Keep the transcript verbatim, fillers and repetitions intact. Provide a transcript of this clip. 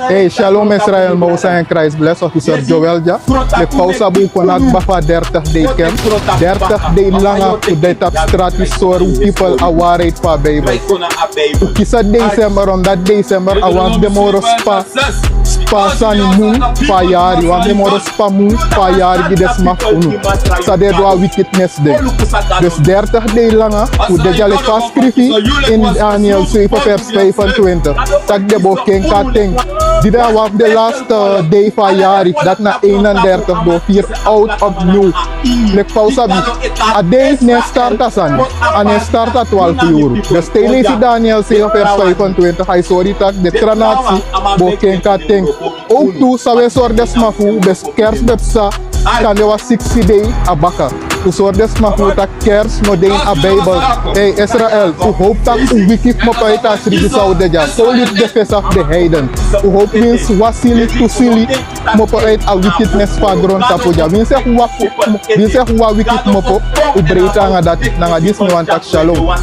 Hey, shalom Israel, Moses en Christ bless, officer Joel dya. Leki fa un sabi, un kon na kba fu a dertig dei kerst. Dertig dei langa un de tapu strati sori un pipel a waarheid fu a Bijbel. Un kisi a december, omdat december a wan fu den moro spa, spa sani mun fu a yari, wan fu den moro spa mun fu a yari gi den sma fu unu. San den e du a wickedness de. Dus dertig dei langa un de dya, leki fa a skrifi ini Daniel zeven vers vijfentwintig. Taki den bo kenki a ten. Di de a wan fu den laatste dei fu a yari, dati na eenendertig, den o firi out opnieuw. Leki fa un sabi, a dei no e start a sani, a no e start a twaalf yuru. Dus te yu leisi Daniel zeven vers vijfentwintig, a e sori yu taki den tra natsi bo kenki a ten. Ook tu san un e sori den sma fu un, ben kerst ben psa kande wan siksi dei a baka. Un sori den sma fu un taki kerst no de ini a Bijbel. Hey Israel, un howpu taki un wiki kmopo uit a srigi san un de dya. Solid de fesa fu den heiden. Un howpu winsi wan sili, tu sili kmopo uit a wickedness fu a grontapu dya. Winsi fu wan, winsi fu wan wiki kmopo, un breiti anga dati. Nanga disi mi wani taki shalom.